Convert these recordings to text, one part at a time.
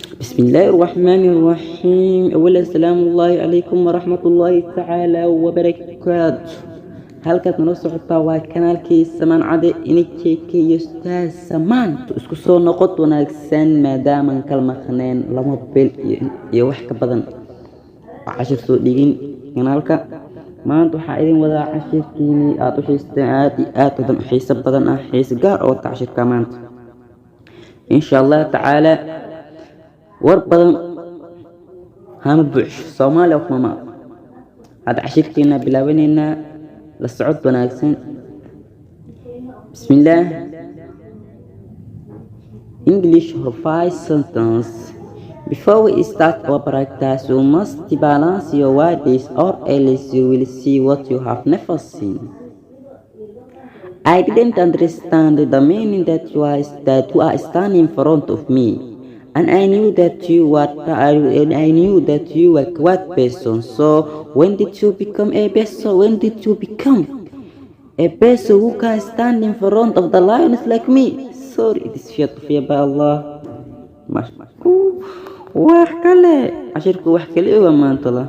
بسم الله الرحمن الرحيم. أولا، السلام الله عليكم ورحمة الله تعالى وبركاته. Halkaad nala socotaa waa kanaalkii Samaan Cade inikeke Ustaaz Samaan. Isku soo noqod wanaagsan. Maadaamaan kala maqneen 2 bil iyo wax ka badan cashir soo dhigin kanaalka, maanta waxaa idin wadaa cashirkiinii aada u xiisteen, aada iyo aad badan, xiiso badan ah, xiiso gaar oo wata cashirka maanta, insha Allah tacaala. War badan hama buuxsho, Soomaaliya kuma. Hadda cashirkeena bilaabaneynaa, la socod wanaagsan. Bismillaah. English revise sentence. Before we start our practice, you must balance your words, or else you will see what you have never seen. I didn't understand the meaning that you are standing in front of me, and I knew that you were quiet person. So when did you become a person? When did you become a person who can stand in front of the lions like me? Sorry, it is fear to fear by Allah. Wax kale, cashirku wax kale waa maanta la.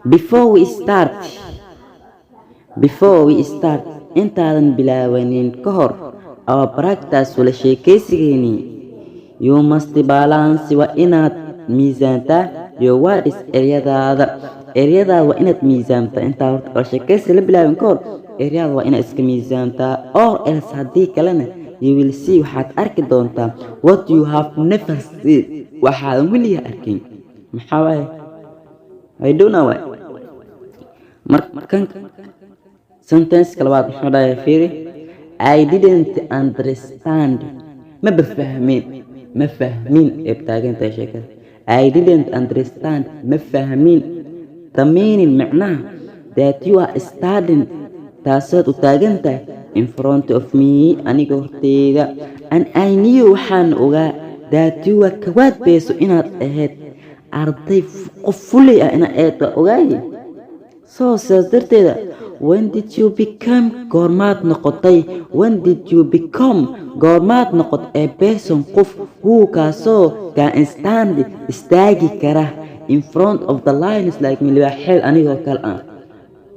Before we start, before we start, intaadan bilaabanin ka hor, our practice, wala sheekaysigeeni, you must balance, waa inaad miisaantaa, your words, eryadaada. Eryadaada waa inaad miisaamtaa. Intaa horta wala sheekaysi la bilaabin ka hor, eryada waa inaad iska miisaamtaa. Or else, haddii kalena, you will see, waxaad arki doontaa, what you have never seen, waxaadan weligaa arkin. Maxaa waaye? I don't know why. Markan sentence labaad muxuu dhahay? Fiiri. I didn't understand, maba fahmin, ma fahmin ee taagan tahay sheekada. I didn't understand, ma fahmin, the meaning, macnaha, that you are standing, taasaad u taagan tahay, in front of me, aniga horteyda, and I knew, waxaan ogaa, that you are quiet person, inaad ahayd arday qof fulay ah inaad ahayd waa ogaaye. So sidaas darteeda, when did you become, goormaad noqotay, when did you become, goormaad noqot, a person, qof, who, kaasoo, can stand, istaagi kara, in front of the lions like me, libaaxeel anigoo kale ah?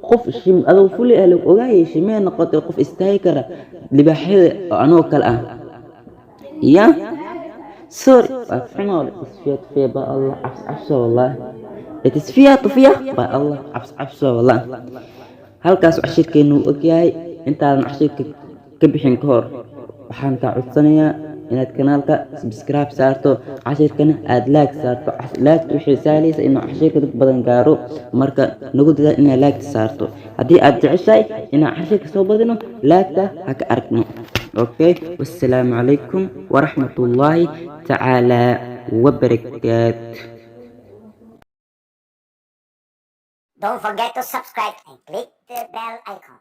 Qof shim adoo fulay ah lagu ogaayay, shimee noqotay qof istaagi kara libaaxyada oo anigoo kale ah? Ya sorry, waa xumoole. Isfiya tufiya ba Allah, cabs cabso wallah. It is fear to fear by Allah, cabs cabso wallah. Halkaas cashirkeenu uu ogyahay. Intaadan cashirka ka bixin ka hor, waxaan kaa codsanayaa inaad kanaalka subscribe saarto, cashirkana aada like saarto. Like-ta waxay sahlaysa inuu cashirka dad badan gaaro. Marka nagu dadaal inaad like-ta saarto. Haddii aad jeceshahay inaan cashirka soo badino, like-ta ha ka aragno. Okay, wassalaamu calaykum waraxmatullaahi tacaala wabarakaatu. Don't forget to subscribe and click the bell icon.